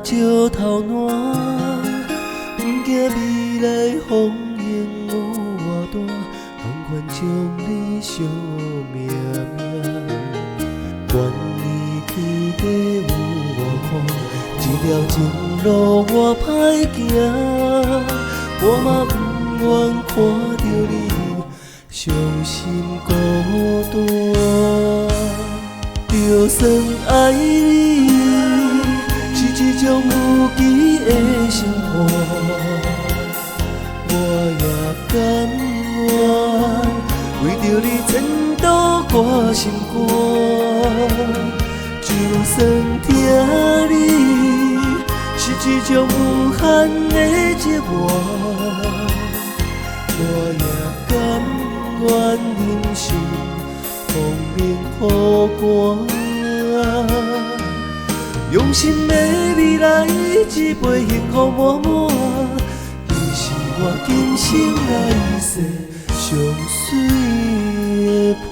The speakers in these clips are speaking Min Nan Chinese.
石頭爛，毋驚未來風湧有偌大，甘願將你惜命命。管你天地有偌寬，這條情路偌歹行，我嘛毋願看著你傷心孤單。就算愛你是一種無期的審判，我也甘願為著你前途掛心肝。就算疼你是一種無限的折磨，我也甘願忍受風冷雨寒。用心的未來，一杯幸福滿滿，你是我今生來世上媠的伴。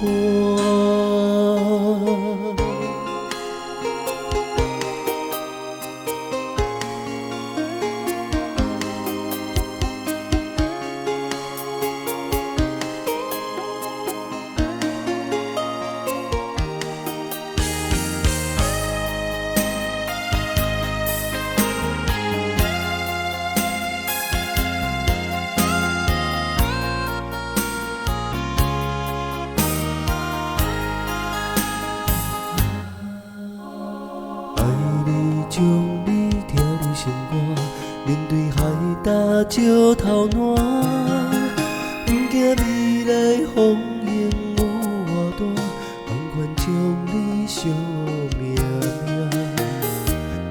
愛你，將你疼入心肝，面對海埕石頭爛，毋驚未來風湧有偌大，甘願將你惜命命。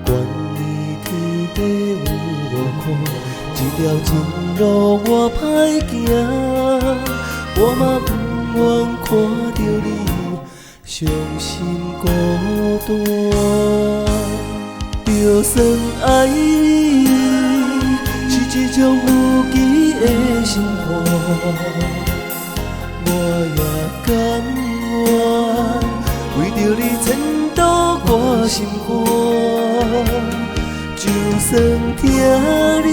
管你天地有偌寬，這條情路偌歹行，我嘛毋願看著你傷心孤單。就算愛你是一種無期的審判，我也甘願為著你前途掛心肝。就算疼你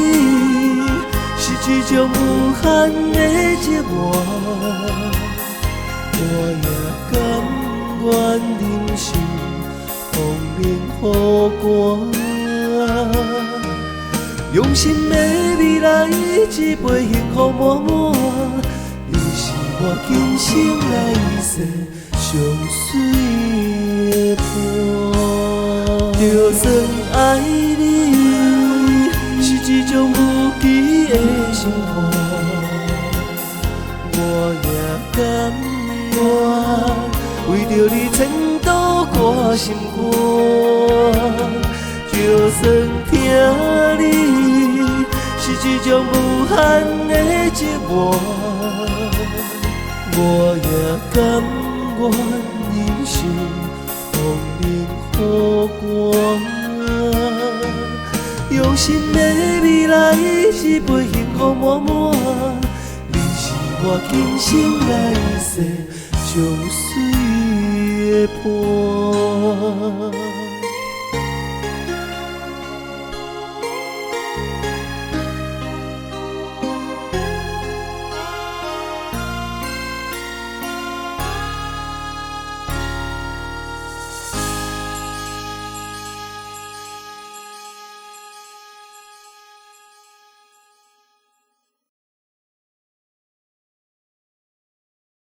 是一種無限的折磨，我也甘願忍受風冷雨寒。用心的未來，一杯幸福滿滿，你是我今生來世上媠的伴。就算愛你是一種無期的審判，我也甘願為著你前途掛心肝。就算疼你是一種無限的折磨，我也甘願忍受風冷雨寒。用心的未來，一杯幸福滿滿，你是我今生來世上媠的伴。